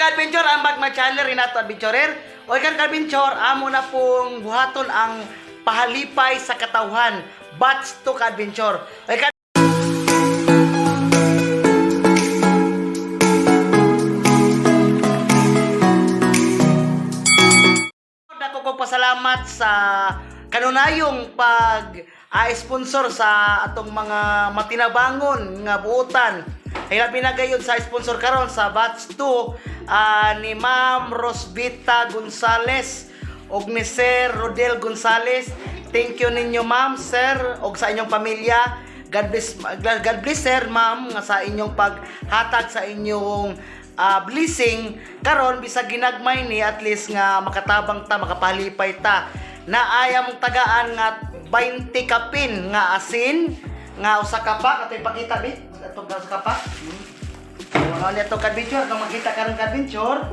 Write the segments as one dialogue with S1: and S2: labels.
S1: ka-adventure, ang Bagma Channel rin nato, adventurer. O kan ka-adventure, amo na pong buhaton ang pahalipay sa katawhan. Batch 2 ka-adventure. O kan dako kong pasalamat sa kanunayong pag sponsor sa atong mga matinabangon nga buotan. Ay labi na gayon sa sponsor karon sa batch 2 ni Ma'am Rosvita Gonzales og ni Sir Rodel Gonzales. Thank you ninyo, ma'am, sir, og sa inyong pamilya. God bless, God bless, sir, ma'am, nga sa inyong paghatag sa inyong blessing karon bisag ginagmay ni, at least nga makatabang ta, makapalipay ta. Na ay among tagaan nga 20 kapin nga asin nga usa ka pack ato ipakita bi ato usa ka pack. Ano ni ato ka-adventure kung makita karon, ka-adventure.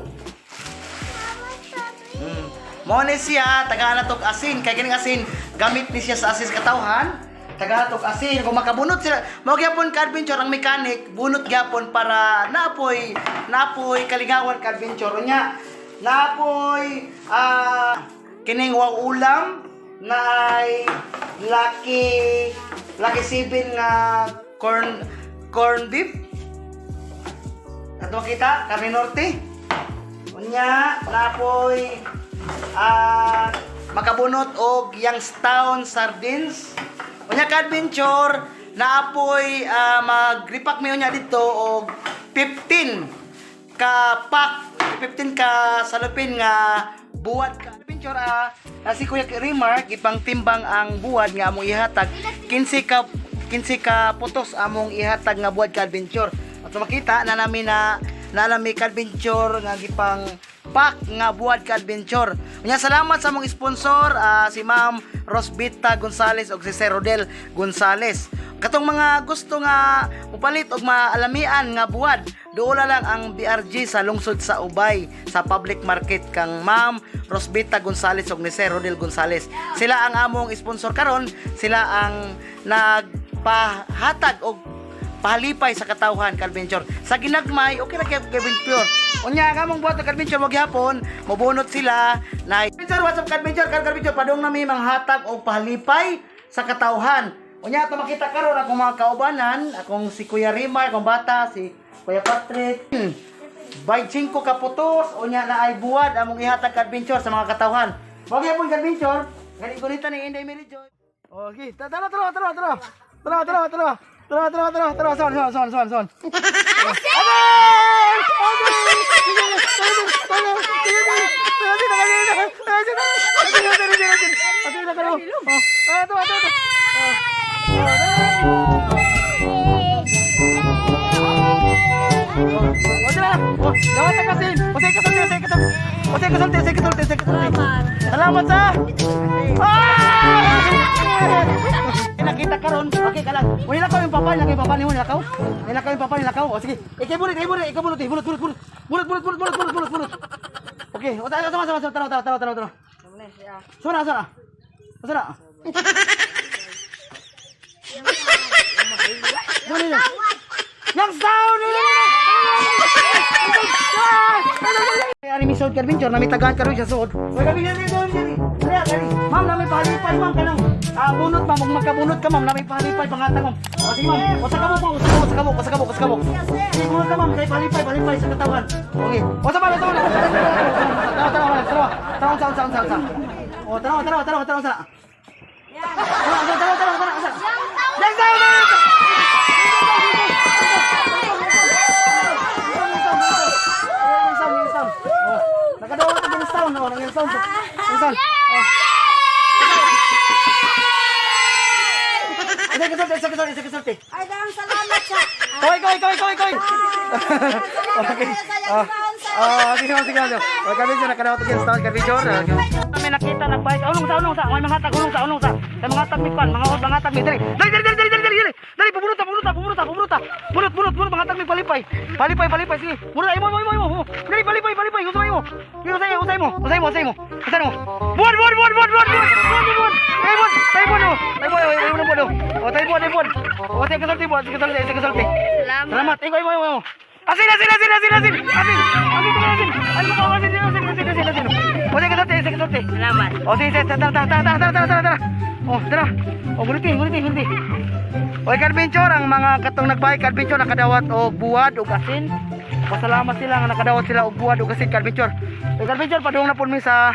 S1: Mo ni siya tagaan na tog asin kay kining asin gamit ni siya sa asin sa katawhan. Tagaan tog asin kung makabunot sila mao gyapon, ka-adventure, ang mechanic bunot gyapon para naapoy naapoy kalingawan, ka-adventure. Nya naapoy kining wa ulam na ay Lucky Lucky 7 nga corn corn beef ato makita karne norte. Unya, napoy makabunot og Youngstown sardines. Unya ka-adventure, naapoy magripak mi unya dito og 15 ka pack, 15 ka salupin nga buwad, ka adventure. Na si Kuya Remark ipang timbang ang buwad nga among ihatag, 15 ka 15 ka putos among ihatag nga buwad, ka adventure. At makita na namin na na nami, ka adventure, nga gipang pack nga buwad, ka adventure. Unya salamat sa among sponsor, si Ma'am Rosvita Gonzales ug si Sir Rodel Gonzales. Katong mga gusto nga mupalit og maalamian nga buwad, duola lang ang BRG sa lungsod sa Ubay sa public market kang Ma'am Rosvita Gonzales ug ni Sir Rodel Gonzales. Sila ang among sponsor karon, sila ang nagpahatag og pahalipay sa katawhan, ka-adventure. Sa ginagmay, okay ra kay ka-adventure. Unya nga mong buhat, ka-adventure, wag gyapon mobunot sila na adventure. What's up, ka-adventure? Ka-adventure, padung nami manghatag og pahalipay sa katawhan. Unya ato makita karon akong mga kaubanan, akong si Kuya Rimar, akong bata, si Kuya Patrick. By 5 ka putos, unya na ay buwad among ihatag, ka-adventure, sa mga katawhan. Wag gyapon, ka-adventure. Gani gunita ni Inday Mary Joy. Okay, tara tara tara tara. Tara tara tara. Tara tara tara tara, son son son son son. Salamat sa. Ah! Nakita karon, okay ka lang. Uni lakaw yung papa, nilakaw yung papa nimo, nilakaw. Nilakaw yung papa, nilakaw. O sige. Ikay bunot, ikay bunot, ikaw bunot, bunot, bunot, bunot. Bunot, bunot, bunot, bunot, bunot, bunot, bunot. Okay, o tara, sama, sama, sama, tara, tara, tara, tara, tara. Sama na, sama na. Sama na. Sama na. Yang sound! Ari mi sod adventure, nami tagaan karon siya sod. Oy kami dali dali dali. Dali dali. Ma'am, nami palipay, ma'am, kanang bunot, ma'am, ug magkabunot ka, ma'am, nami palipay pangatag, ma'am. O sige, ma'am, usa ka mo, ma'am, usa ka mo, usa ka mo, usa ka mo, usa ka mo. Sige, bunot ka, ma'am, kay palipay, palipay sa katawan. Okay. Usa pa, usa pa. Tara tara tara. Tara tara tara tara tara. O tara tara tara tara tara. Tara tara tara tara tara. Yang sound! Nakadawa ka ng sound, oh, ng sound. Ng sound. Oh. Isa kasulti, isa kasulti, isa kasulti.
S2: Ay, daang salamat sa...
S1: Kaway, kaway, kaway, kaway, kaway.
S2: Salamat
S1: Okay.
S2: kayo sa
S1: Ah,
S2: sound sa...
S1: ah, sige, sige, sige. Okay, kami siya nakadawa to sound, kami sure. Kami nakita nagbike. Unong sa, unong sa, may mga tag, unong sa, unong sa. May mga tag mi kwan, mga mga tag mi dali. Dali, dali, dali, dali, dali, dali. Dali, pabunot ta, pabunot ta, pabunot ta, pabunot ta. Bunot, bunot, bunot, mga tag mi palipay. Palipay, palipay, sige. Bunot, imo, imo, imo, imo. Dali, palipay, palipay, usay mo. Usay mo, usay mo, usay mo, usay mo. Usay mo. Buwan, buwan, buwan, buwan, buwan, buwan, buwan, buwan. Tay buwan, tay buwan, oh. Tay buwan, tay buwan, buwan, oh. Oh, tay buwan, tay buwan. Oh, tay kasulti, buwan, kasulti, kasulti.
S2: Salamat.
S1: Salamat. Ikaw, imo, imo, imo. Asin, asin, asin, asin, asin, asin. Asin, asin, asin. Ay, mo asin, asin, asin, asin, asin. O, sige, sulti, sige, sulti.
S2: Salamat.
S1: O, sige, sige, tara, tara, tara, tara, tara, tara, tara. O, tara. O, buliti, buliti, buliti. O, adventure, ang mga katong nagbike adventure nakadawat og buwad og asin. Pasalamat sila nga nakadawat sila og buwad og asin, adventure. O, adventure, padung na pud mi sa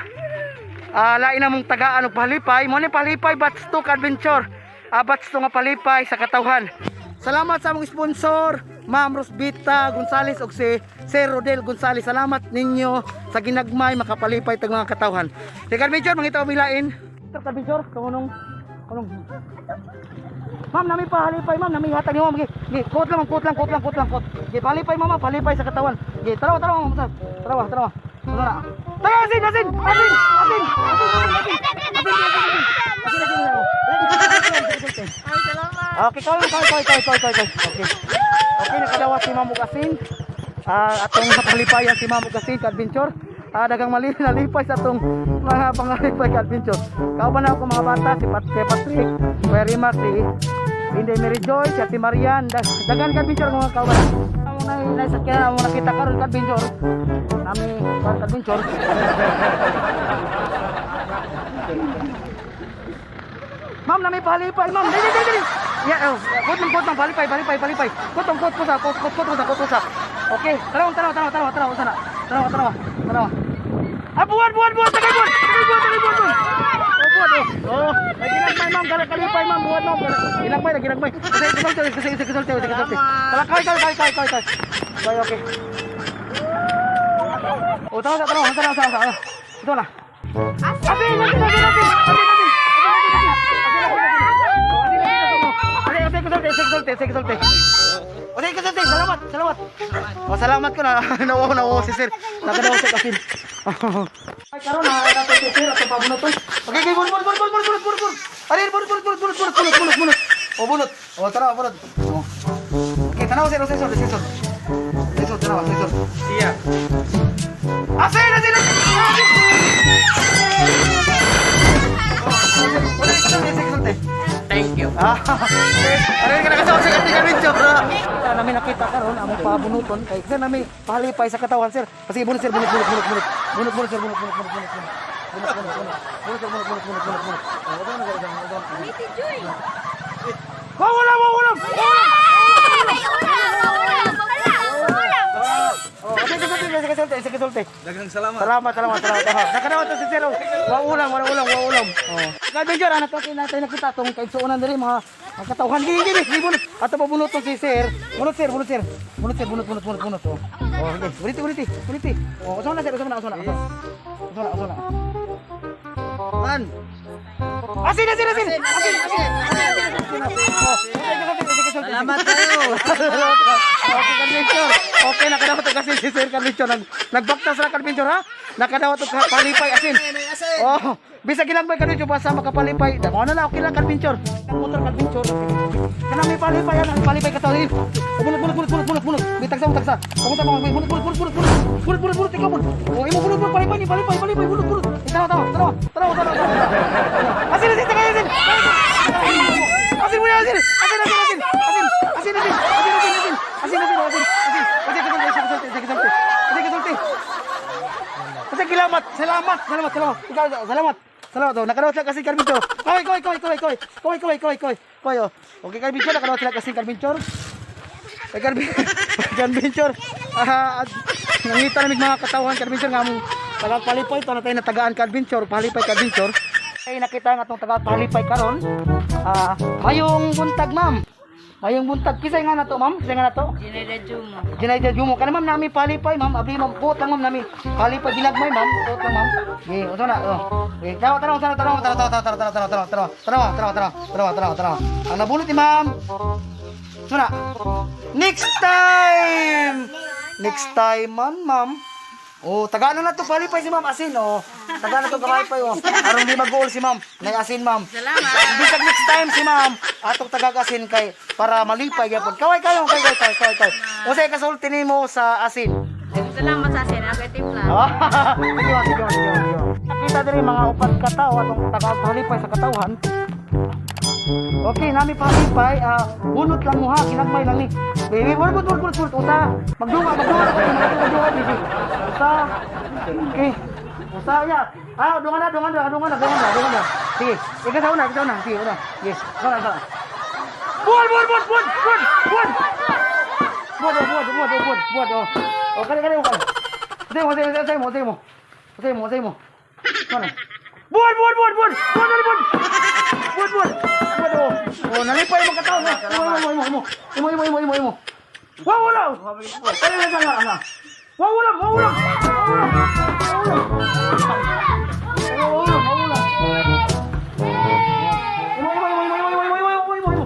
S1: lain na mong tagaan og palipay. Mo ni palipay batch 2 adventure. Batch 2 nga palipay sa katawhan. Salamat sa among sponsor, Ma'am Rosbita Gonzales og si Sir Rodel Gonzales. Salamat ninyo sa ginagmay makapalipay tag mga katawhan. Sige adventure, mangita og milain. Sir adventure, kunong kunong. Ma'am, nami palipay, ma'am, nami hatag nimo. Gi, gi, kot lang, kot lang, kot lang, kot lang, kot. Gi, palipay mama, palipay sa katawan. Gi, tarawa, tarawa, ma'am, tarawa, tarawa. Tarawa. Tara, asin, asin, asin, asin, asin, asin, asin, asin, asin, asin, asin.
S2: Ay, salamat.
S1: Okay, kaway, kaway, kaway, kaway, kaway, kaway. Okay. Okay, nakadawat si Ma'am Ugasin. Atong sa palipayan si Ma'am Ugasin ka adventure. Dagang mali nalipay sa atong mga pangalipay ka adventure. Kauban na ako mga bata si Patrick, Kuya Rima, si Inday Mary Joy, si Ate Marian. Dagan ka adventure mga kauban. Ang na naisakyan ang nakita karon ka adventure. Nami ka adventure. Ma'am, nami palipay, ma'am. Dili, dili, dili. Yeah, oh. Kot ma'am, kot ma'am, palipay, palipay, palipay. Kot ma'am, kot ko sa, kot, kot, kot ko sa, kot ko sa. Okay, taraw, taraw, taraw, taraw, taraw, sana. Taraw, taraw, taraw. Ah, buwan, buwan, buwan, tagay buwan, tagay buwan, tagay buwan, buwan. Oh, buwan, oh. Oh, ay ginagmay, ma'am, gala kalipay, ma'am, buwan, ma'am. Ginagmay, ginagmay. Kasi, kasi, kasi, kasi, kasi, kasi, kasi. Tara, kay, kay, kay, kay, kay, kay. Kay, okay. Oh, taraw, taraw, taraw, taraw, taraw. Ito na. Asin, asin, asin, asin, asin, asin. Salamat, salamat. Oh, salamat ko na. Nawaw, nawaw si sir. Nakadaw sa kasin. Ay, karon na nato si sir ato pabunoton. Okay, okay, bunot, bunot, bunot, bunot, bunot, bunot. Ari, bunot, bunot, bunot, bunot, bunot, bunot, bunot. Oh, bunot. Oh, tara, bunot. Oh. Okay, tanaw sir, sir, sir, sir. Sir, tanaw, sir.
S3: Siya.
S1: Asin, asin, asin. Asin.
S3: Thank you.
S1: Ah, aray ka nakasama sa katika medyo. Nami nakita karon among pabunuton kay sir nami palipay sa katawan sir. Kasi bunot sir, bunot bunot bunot bunot. Bunot bunot sir, bunot bunot bunot bunot. Bunot bunot bunot. Bunot sir, bunot bunot bunot bunot bunot. Oh, wala na wala na wala. Wala wala wala.
S2: Ay, ulam! Ulam! Ulam!
S1: Oh, sige sige sige sige sige sige.
S3: Daghang salamat.
S1: Salamat, salamat, salamat. Oh, nakadawat to si sir. Oh. Wa ulam, wala ulam, wa ulam. Oh. Adventure, anak ko natin nakita tong kaigsuonan diri mga mga katawhan. Gini gini, gini bunot. Ato pa bunot tong si sir. Bunot sir, bunot sir. Bunot sir, bunot bunot bunot bunot. Oh. Oh, sige. Uliti, uliti, uliti. Oh, usa na sir, usa na, usa na. Usa na, usa na.
S3: One.
S1: Asin, asin, asin. Asin, asin. Asin, asin. Oh, sige, sige, sige, sige.
S3: Salamat kayo.
S1: Okay, Carmenchor. Okay, nakadawat to kasi si Sir Carmenchor. Nagbaktas ra Carmenchor, ha? Nakadawat to palipay asin. Oh, bisag ginagmay Carmenchor basta makapalipay. Damo na na okay lang Carmenchor. Motor Carmenchor. Kana may palipay ana, palipay ka tawin. Bunot bunot bunot bunot bunot bunot. May tagsa, may tagsa. Pamunta pa bunot bunot bunot bunot bunot. Bunot bunot bunot ikaw bunot. Oh, imo bunot bunot palipay ni palipay palipay bunot bunot. Tara tara tara tara tara. Asin asin tagay asin. Asin mo asin. Asin asin asin. Asin asin asin asin asin asin. Asin asin asin asin. Asin asin asin asin asin asin. Asin asin. Kasi kilamat, salamat, salamat, salamat. Ikaw, salamat. Salamat. Oh, nakadawat sila kasi Carmincho. Koy, koy, koy, koy, koy. Koy, koy, koy, koy. Koy, oh. Okay, Carmincho, nakadawat sila kasi Carmincho. Kay Carmincho. Ah, nangita namin mga katawan Carmincho nga mong tagapalipay to na tayo natagaan Carmincho, palipay Carmincho. Ay nakita nga atong tagapalipay karon. Mayong buntag, ma'am. Mayong buntag. Kisay nga na to, ma'am? Kisay nga na to?
S2: Jineda Jumo.
S1: Jinayda Jumo. Kana ma'am nami palipay ma'am. Abi ma'am kot lang ma'am nami. Palipay ginagmay ma'am. Kot lang ma'am. Okay, usa na. Oh. Okay, tanaw tanaw tanaw tanaw tanaw tanaw tanaw tanaw tanaw tanaw tanaw tanaw tanaw tanaw tanaw tanaw. Ang nabunot ni ma'am. Usa na. Next time. Next time man ma'am. Oh, tagaan na to palipay si ma'am asin oh. Tagaan na to palipay oh. Aron di mag-goal si ma'am. Nay asin ma'am.
S2: Salamat.
S1: Bisag next time si ma'am atong tagagasin kay para malipay gyapon. Kaway kayo, kay kay kay kay kay. Unsay kasulti nimo sa asin?
S2: Salamat sa asin. Ako timpla.
S1: Ah, sige ma'am, sige ma'am, sige ma'am, sige ma'am. Nakita diri mga upat ka tawo atong tagapalipay sa katawhan. Okay, nami palipay, bunot lang mo ha, kinagmay lang ni. Baby, bunot, bunot, bunot, bunot, usa. Magdunga, magdunga, magdunga, magdunga, baby. Usa. Okay. Usa ya. Ah, dunga na, dunga na, dunga na, dunga na, dunga na. Sige, ikaw sa una, ikaw sa una. Sige, una. Sige, ikaw na, ikaw na. Buwan, buwan, buwan, buwan, buwan, buwan. Buwan, oh, buwan, buwan, oh, buwan, buwan, oh. Oh, kali, kali, kali. Usay mo, usay mo, usay mo, usay mo. Usay mo, usay mo. Ano? Buwan, buwan, buwan, buwan! Buwan, buwan, buwan! Buwan, buwan! Buwan, oh. Oh, nalipay mo katao, no? Imo, imo, imo, imo. Imo, imo, imo, imo, imo. Wa, wala! Kali, kali, kali, kali. Wa, wala, wa, wala! Wa, wala! Wa, wala! Wa, wala, wa, wala. Imo, imo, imo, imo, imo, imo, imo, imo, imo, imo.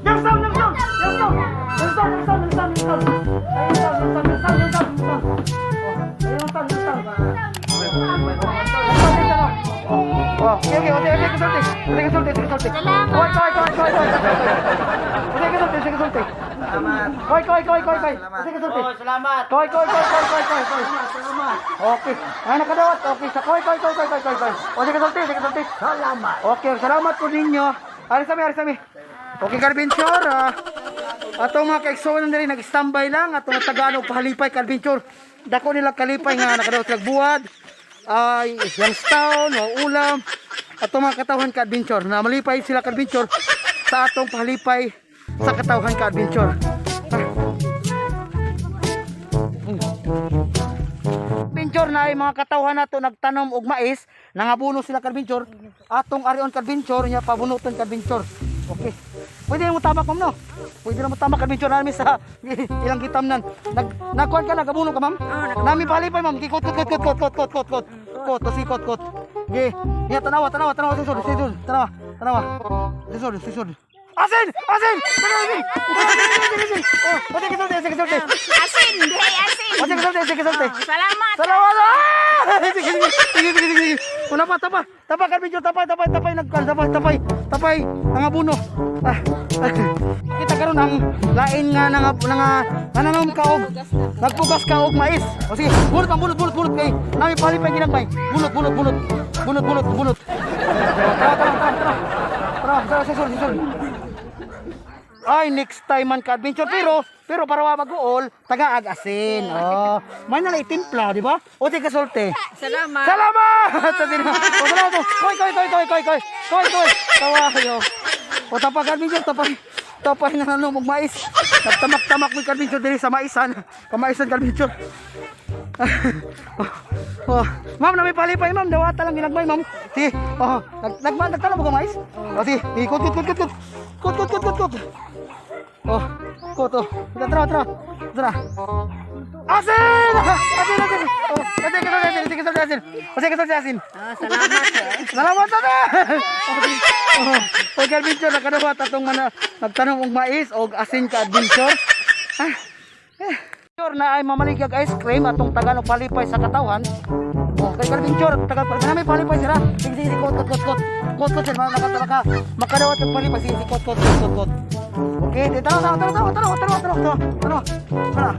S1: Yang sound, yang sound, yang sound, yang sound, yang sound, yang sound, yang sound. Yang sound, yang sound, yang sound, yang sound, yang sound. Oh, yang sound, yang sound. Oh, okay, okay, okay, okay, kasulti. Okay, kasulti, kasulti.
S2: Salamat.
S1: Koy, koy, koy, koy, koy. Okay, kasulti, kasulti.
S3: Salamat.
S1: Koy, koy, koy, koy, koy. Okay, kasulti.
S3: Oh, salamat.
S1: Koy, koy, koy, koy, koy, koy, koy.
S3: Salamat.
S1: Okay. Ay, nakadawat. Okay, sa koy, koy, koy, koy, koy, koy, koy. Okay, kasulti, kasulti.
S3: Salamat.
S1: Okay, salamat po ninyo. Ari sa mi, ari sa mi. Okay, Carventure. Ato mga kaigsoon diri nag-standby lang ato nga Tagalog pahalipay Carventure. Dako nila kalipay nga nakadawat sila buwad. Ay, Youngstown o ulam. Ato mga katawhan ka-adventure na malipay sila ka-adventure sa atong pahalipay sa katawhan ka-adventure. Adventure na ay mga katawhan nato nagtanom og mais, nangabuno sila ka-adventure. Atong arion ka-adventure nya pabunuton ka-adventure. Okay. Pwede na mo tamak, ma'am, no? Pwede na mo tamak ka-adventure namin sa ilang gitamnan. Nagkuan ka nagabuno ka, ma'am? Nami palipay, ma'am. Kikot kot kot kot kot kot kot kot kot. Kot to si kot kot. Ge. Nya tanawa tanawa tanawa susod susod tanawa tanawa. Susod susod. Asin! Asin! Asin! Asin! Asin! Oh, pati kasulti, asin kasulti.
S2: Asin! Hey, asin!
S1: Pati kasulti, asin kasulti.
S2: Oh, salamat!
S1: Salamat! Ah! Sige, sige, sige, sige, sige. Una pa, tapa. Tapa, Carpincho, tapay, tapay, tapay, nagkan, tapay, tapay, tapay, nangabuno. Ah, ah. Kita karon ang lain nga nanga nanga nananom ka og nagpugas ka og mais. O sige, bunot ang bunot, bunot, bunot kay nami palipay ginagmay. Bunot, bunot, bunot. Bunot, bunot, bunot. Tara, tara, tara, tara. Tara, tara, susur, susur. Ay, next time man ka adventure pero pero para wa mag-uol, tagaag asin. Oh, may nalay timpla, di ba? O tika sulte.
S2: Salamat!
S1: Salamat! Sa sino? O salamat. Koy koy koy koy koy koy. Koy koy. Tawa kayo. O tapag adventure tapay. Tapay na ano og mais. Nagtamak-tamak mi adventure diri sa maisan. Kamaisan ka adventure. Oh, ma'am, na may palipay, ma'am. Dawata lang ginagmay, ma'am. Sige. Oh, nag nag nagtanong mo ka mais? Oh, sige. Sige, kot kot kot kot kot. Kot kot kot kot kot. Oh, kot oh. Tara, tara. Tara. Asin! Asin, asin. Oh, asin, asin, asin, asin, asin, asin. Asin, asin, asin.
S2: Oh, salamat!
S1: Salamat sa Oh, og adventure nakadawat atong mana nagtanom og mais og asin ka adventure. Ah. Eh. Adventure na ay mamaligag ice cream atong tagalog palipay sa katawan. Oh, kay adventure tagal pa nami palipay sira. Sige sige kot kot kot kot. Kot kot sir maka maka makadawat og palipay sige sige kot kot kot kot kot. Okay, di tanaw tanaw tanaw tanaw tanaw tanaw tanaw tanaw. Tanaw.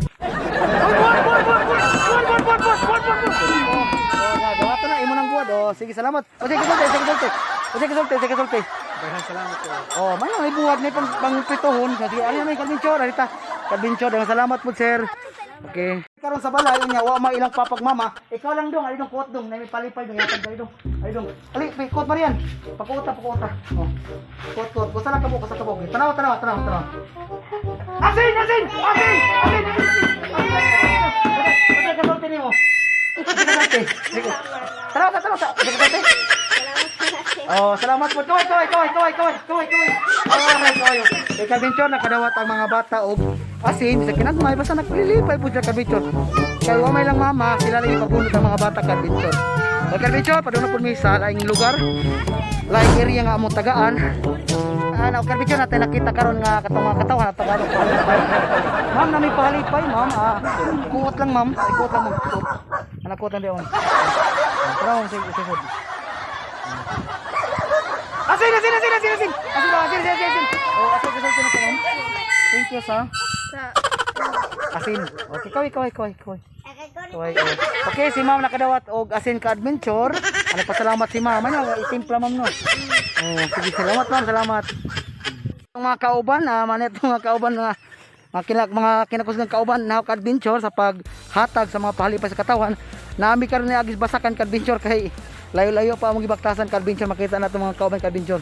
S1: Uy, buwan buwan buwan buwan buwan buwan buwan buwan buwan buwan. Oh, oh, dawatan na imo nang buwan. Oh, sige salamat. O sige sulte, sige sulte. O sige sulte, sige sulte.
S3: Daghang salamat po.
S1: Oh, may buwag na pang pang pituhon. Sige, ano may kalbinchor, arita. Kalbinchor, daghang salamat po, sir. Okay. Karon sa balay unya wa may ilang papagmama. Ikaw lang dong, ali dong kuot dong, na may palipay dong yatag dali dong. Ali dong. Ali, may kuot Marian. Pakuota, pakuota. Oh. Kuot, kuot. Kusa lang kabo, kusa kabo. Tanawa, tanawa, tanawa, tanawa. Asin, asin, asin, asin, asin, asin. Asin, asin, kasulti nimo. Kasulti. Tanawa, tanawa, tanawa. Kasulti. Oh, salamat po. Kaway, kaway, kaway, kaway, kaway, kaway, kaway. Kaway, kaway. Kay Kabinchor, nakadawat ang mga bata og asin sa kinagmay basta naglilipay po siya Kabinchor. Kay wa may lang mama, sila lang ipabunot ang mga bata Kabinchor. Kay Kabinchor, padung na po mi sa laing lugar, laing area nga among tagaan. Ano, Kabinchor natin nakita karon nga katong mga katawan at Tagalog palipay. Ma'am, nami palipay, ma'am. Ah, kuot lang, ma'am. Ay, kuot lang, ma'am. Kuot. Anak, kuot lang di, ma'am. Tara, ma'am, sige, sige. Asin, asin, asin, asin, asin. Asin, asin, asin, asin, asin. Oh, asin, asin, asin, asin. Thank you, sir.
S2: Sa
S1: Asin. Okay, kaway, kaway, kaway, kaway. Tuway, oh. Okay, si ma'am nakadawat og asin ka adventure. Ano, pasalamat si ma'am. Ano, itimpla, ma'am, no. Oh, sige, salamat, ma'am, salamat. Ang mga kauban, manet mga kauban nga mga kinakusgang kauban na ka adventure sa paghatag sa mga pahalipay sa katawan. Nami karon ni agis basakan ka adventure kay layo-layo pa among gibaktasan ka adventure, makita nato mga kauban ka adventure.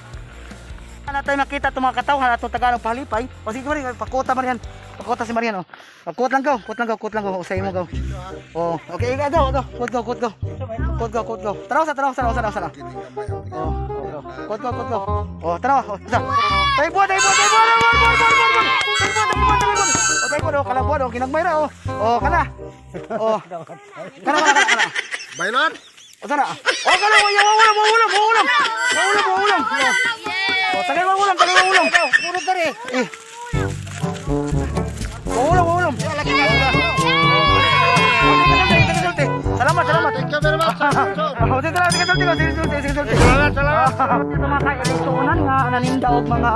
S1: Na tayo makita itong mga katawan atong Tagalog pahalipay. O sige, Marian, pakota, Marian. Pakota si Marian, oh. O, kuot lang go, kuot lang go, kuot lang go. O, sa imo go. Oh, okay, go, go, go. Kuot go, kuot go. Kuot go, kuot go. Taraw sa, taraw sa, taraw sa, taraw sa. Oh, oh, kuot go, kuot go. Oh, taraw, oh, sa. Tayo buwan, tayo buwan, tayo buwan, buwan, buwan, buwan, buwan, buwan. Tayo buwan, tayo buwan, tayo buwan. Oh, tayo buwan, oh, kana buwan, oh, ginagmay ra, oh. Oh, kana. Oh. Kana, kana, kana, kana.
S4: Bailon?
S1: O, tara. Oh, kana, wala, wala, wala, wala, wala. Wala, wala, wala. Oh, tagay mo ulam, tagay mo ulam. Puro tari. Eh. Ulam, ulam. Salamat, salamat.
S4: Thank you very much.
S1: Oh, sige, sige, sige, sige, sige, sige, sige.
S4: Salamat, salamat.
S1: Ito mga kailitunan nga naninda og mga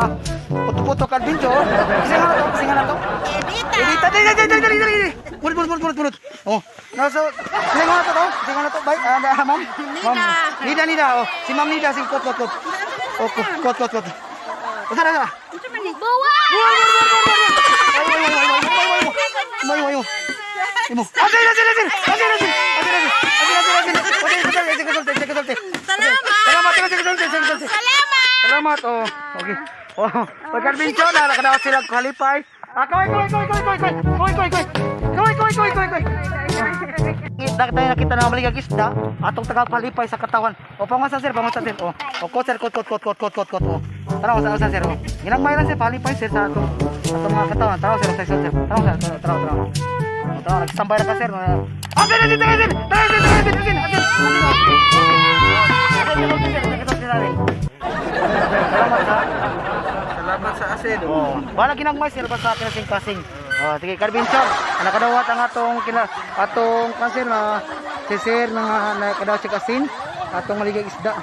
S1: puto-puto ka adventure. Kasi nga na to, kasi nga na to.
S2: Edita.
S1: Edita, dali, dali, dali, dali, dali. Bunot, bunot, bunot, bunot. Oh, nasa, kasi nga na to, to. Kasi nga na to, bye, ma'am. Ma'am.
S2: Nida.
S1: Nida, Nida, oh. Si Ma'am Nida, si kot, kot, kot. Oh, kot, kot, kot, kot. Oh, tara, tara.
S2: Buwa!
S1: Ay, ay, ay, ay, ay, ay, ay, ay, ay. Imo. Asin, asin, asin. Asin, asin. Asin, asin. Asin, asin, asin. Asin, asin, asin, asin, asin, asin.
S2: Salamat!
S1: Salamat, asin, asin, asin, asin, asin.
S2: Salamat!
S1: Salamat, oh. Okay. Oh, pagkarbincho na nakadawat silang kalipay. Ah, kaway, kaway, kaway, kaway, kaway, kaway, kaway, kaway. Kaway, kaway, kaway, kaway, kaway. Isda tayo nakita na maligag isda atong tagapalipay sa katawan. O pangusa, sir, pangusa, sir. O, o kot, sir, kot, kot, kot, kot, kot, kot, kot. O. Tara, usa, usa, sir. O. Ginagmay lang, sir, palipay, sir, sa atong mga katawan. Tara, sir, sir, sir, sir. Tara, sir, tara, tara, tara. O, tara, nagsambay na ka, sir. Ah, sir, sir, sir, sir, tara, sir, sir, sir, sir, sir, sir, sir, sir. Salamat ha.
S3: Salamat sa asin.
S1: Oh, wala ginagmay sir basta kasing kasing. Oh, sige Carbinchon, ana kadawat ang atong kila atong kanser na si sir na nakadawat si kasin atong maligay isda.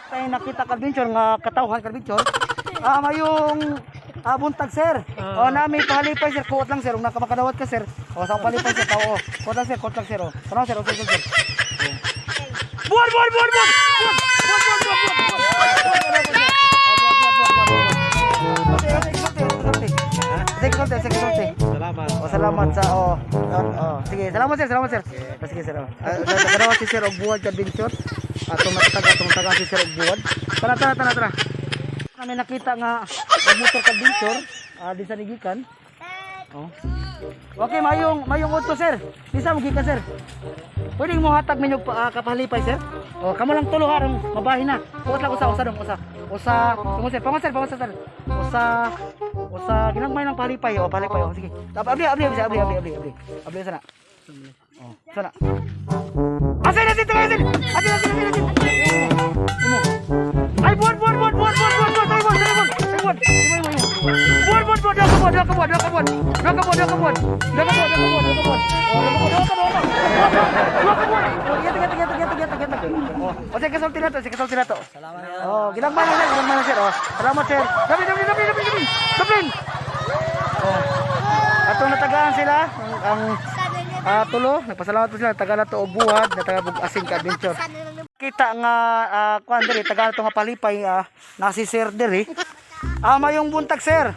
S1: Tayo nakita, Carbinchon, nga katawhan, Carbinchon. Ah, mayong buntag, sir. Oh, nami pahalipay, sir, kuot lang, sir, ug nakamakadawat ka, sir. Oh, sa palipay, sir, tao. Oh. Kuot lang, sir, kuot lang, sir. Oh. Tanaw, sir, oh, sir, sir, sir. Oh. Buwan, buwan, buwan, buwan. Buwan, buwan, buwan, buwan, buwan, buwan. Buwan, buwan, buwan, buwan. Sige, sige, sige.
S3: Salamat.
S1: Oh, salamat sa oh, oh, oh. Sige, salamat, sir, salamat, sir. Oh, sige, sir. Oh. Kadawa si sir og buwad ka adventure. Ato matag atong tagaan si sir og buwad. Tara, tara, tara, tara. Kami nakita nga og motor ka adventure, di sa nigikan. Oh. Okay, mayong mayong auto, sir. Di sa gikan, sir. Pwede mo hatag minyo kapalipay, sir. Oh, kamo lang tulo harong mabahin na. Kuot lang usa usa dong usa. Usa, tungo, sir, pangon, sir, pangon, sir. Usa usa ginagmay ng palipay, oh, palipay, oh, sige. Abli, abli, abli, abli, abli, abli, abli. Abli sana. Oh, sana. Asin, asin, asin, asin, asin, asin, asin. Imo. Ay, buwan, buwan, buwan, buwan, buwan, buwan, buwan, buwan, buwan, buwan, imo, imo, imo. Buwan, buwan, buwan, dua ka buwan, dua ka buwan, dua ka buwan, dua ka buwan, dua ka buwan, dua ka buwan, dua ka buwan, dua ka buwan. Oh, dua ka buwan, dua ka buwan, dua ka buwan. Oh, iya, tiga, tiga, tiga, tiga, tiga, tiga. Oh, oh, sige, kasulti na to, sige, kasulti na to. Oh, ginagmay lang, sir, ginagmay lang, sir. Oh, salamat, sir. Dublin, Dublin, Dublin, Dublin, Dublin, Dublin. Oh. Atong natagaan sila ang tulo, nagpasalamat po sila, taga na to og buwad, nataga og asin ka adventure. Kita nga kuan diri, taga na to nga palipay, na si sir diri. Ah, mayong buntag, sir.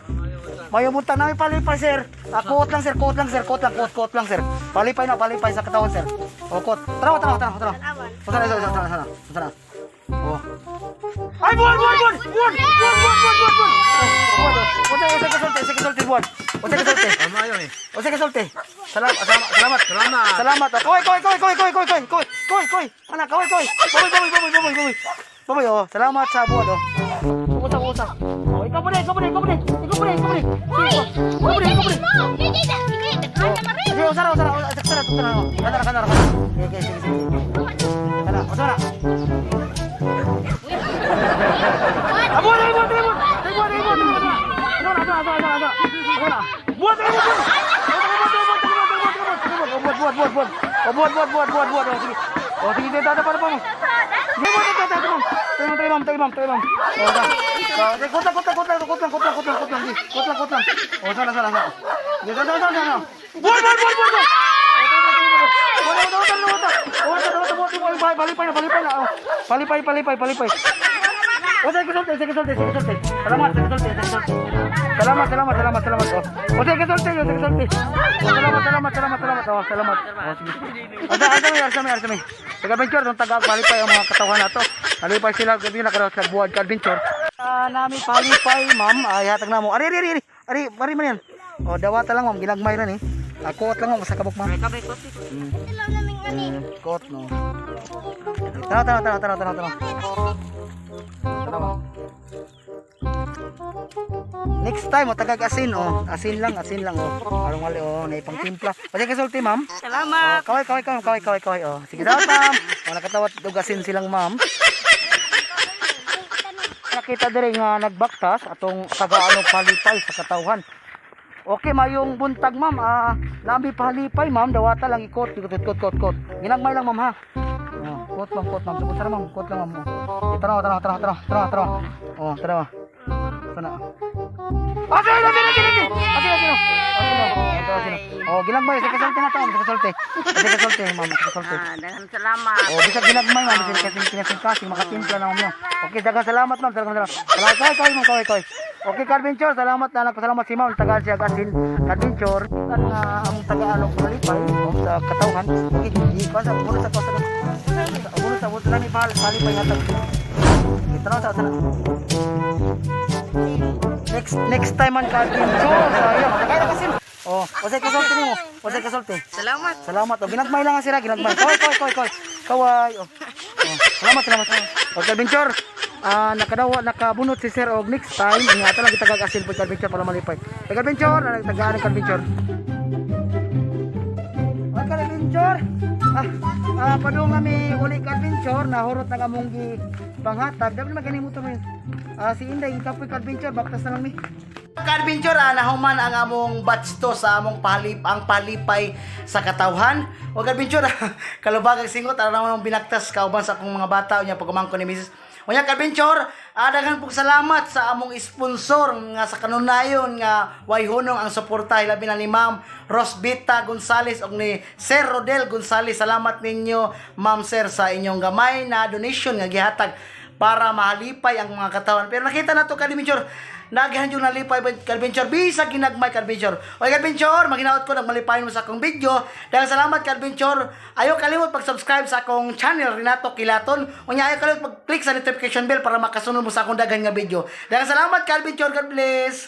S1: Mayong buntag nami palipay, sir. Ah, kuot lang, sir, kuot lang, sir, kuot lang, kuot, kuot lang, sir. Palipay na, palipay sa katawan, sir. O, kuot. Tara, tara, tara, tara. O, tara, tara, tara, tara, tara. Oh. Ay, buwan, buwan, buwan! Buwan, buwan, buwan, buwan, buwan, buwan! Oh, buwan, oh. O, sige, sige, sulti, sige, sulti, buwan. O, sige, sulti.
S3: Tama yun eh.
S1: O, sige, sulti. Salamat, salamat, salamat.
S3: Salamat.
S1: Salamat. Oh. Kaway, kaway, kaway, kaway, kaway, kaway, kaway, kaway, kaway, kaway. Anak, kaway, kaway. Baboy, baboy, baboy, baboy, baboy. Baboy, oh. Salamat sa buwan, oh. Usa, usa. Oh, ikaw pa rin, ikaw pa rin, ikaw pa rin. Ikaw pa rin, ikaw pa rin.
S2: Uy!
S1: Ikaw pa rin, ikaw pa rin.
S2: Mo! Hindi, hindi, hindi.
S1: Sige, usara, usara, usara, usara, usara, oh. Kanara, kanara, kanara. Okay, okay, sige, sige. Kana, usara. Ah, buwan, buwan, buwan, buwan, buwan, buwan, buwan. Buwan, buwan, buwan, buwan, buwan. Buwan, buwan, buwan. Buwan, buwan, buwan, buwan. Oh, buwan, buwan, buwan, buwan, buwan. Oh, sige. Oh, sige, sige, tata, para pa mo. Sige, buwan, tata, tata, ma'am. Tayo, ma'am, tayo, ma'am, tayo, ma'am. Oh, ta. Oh, kutlang, kutlang, kutlang, kutlang, kutlang, kutlang, kutlang, sige. Kutlang, kutlang. Oh, sana, sana, sana. Sige, sana, sana, sana. Buwan, buwan, buwan, buwan, buwan. Oh, tayo, tayo, tayo, buwan, Dawata, dawata. Dawata, dawata, dawata mo ay palipay na, palipay na. Oh. Palipay, palipay, palipay. O sige, sulti, sige, sulti, sige, sulti. Salamat, sige, sulti, sige, sulti. Salamat, salamat, salamat, salamat. Oh. O sige, sulti, o sige, sulti. Oh, salamat, salamat, salamat, salamat. Oh, salamat. Oh, sige. Asa, asa mi, asa mi, asa mi. Taga adventure, dong taga palipay ang mga katawhan nato. Palipay sila, gabi na karon sa buwad ka adventure. Ah, nami palipay, ma'am. Ay, hatag na mo. Ari, ari, ari, ari. Ari, ari man yan. Oh, dawata lang, ma'am, ginagmay ra ni. Ako lang, ma'am, sa kabok, ma'am.
S2: Ito lang naming ani.
S1: Kot no. Tara, tara, tara, tara, tara, tara. Tara. Next time, oh, tagag asin, oh. Asin lang, oh. Arong wali, oh, naipang timpla. Pwede ka sulti, ma'am?
S2: Salamat.
S1: Oh, kaway, kaway, kaway, kaway, kaway, kaway, oh. Sige daw, ma'am. Oh, nakatawat og asin silang ma'am. Nakita dire nga nagbaktas atong taga-ano palipay sa katawhan. Okay, mayong buntag, ma'am. Ah, nami palipay, ma'am, dawata lang ikot, ikot, ikot, ikot, ikot. Ginagmay lang, ma'am, ha. Oh, kot ma'am, kot ma'am. Tara, ma'am, kot lang, ma'am. Oh. Tara, tara, tara, tara, tara, tara. Oh, tara. Sana. Ah, sino, sino, sino, sino? Ah, sino, sino? Ah, sino? Ito, sino? Oh, ginagmay, sa kasulti na to, sa kasulti. Sa kasulti, ma'am, sa kasulti.
S2: Ah, daghang salamat.
S1: Oh, bisag ginagmay, ma'am, bisag kasi kinasing-kasing makatimpla na, ma'am. Okay, daghang salamat, ma'am, daghang salamat. Salamat kay kay, ma'am, kay kay. Okay, Carventure, salamat na nagpasalamat si ma'am, tagaan siya asin Carventure. Ang ang taga-ano palipay oh, sa katawhan. Okay, ikuan sa buno sa sa buno sa buno ni pal palipay hatag. Okay, tanaw sa sana. Next next time man Carventure, sayang. Kaya na kasi. Oh, wasay kasulti nimo. Wasay kasulti.
S2: Salamat.
S1: Salamat. Oh, ginagmay lang ang sira, ginagmay. Kaway, kaway, kaway, kaway. Kaway. Oh. Oh. Salamat, salamat. Okay, adventure. Ah, nakadawa, nakabunot si Sir og next time. Ingatan lang kita gagasin po adventure para malipay. Taga adventure, tagaan ng adventure. Okay, adventure. Ah, ah padung kami uli ka adventure, nahurot na kamong gi panghatag. Dapat man gani mo to mo. Ah, si Inday ikapoy ka adventure, baktas na lang mi. Ka-adventure, ah, nahuman ang among batch to sa among palip, ang palipay sa katawhan. O ka-adventure, ah, kalubag ang singot, araw naman ang binaktas kauban sa akong mga bata, unya pagumangko ni Mrs. Unya ka-adventure, ah, daghan pong salamat sa among sponsor nga sa kanunayon nga way hunong ang suporta hilabi na ni Ma'am Rosbita Gonzales ug ni Sir Rodel Gonzales. Salamat ninyo, Ma'am, Sir, sa inyong gamay na donation nga gihatag para mahalipay ang mga katawan. Pero nakita na to ka-adventure, nagyan yung nalipay ka-adventure, bisa ginagmay ka-adventure. O ka-adventure, maginaot ko nagmalipayin mo sa akong video. Dahil salamat ka-adventure, ayaw kalimot pag-subscribe sa akong channel, Renato Kilaton. Unya ayaw kalimot pag-click sa notification bell para makasunod mo sa akong daghan nga video. Dahil salamat ka-adventure, God bless!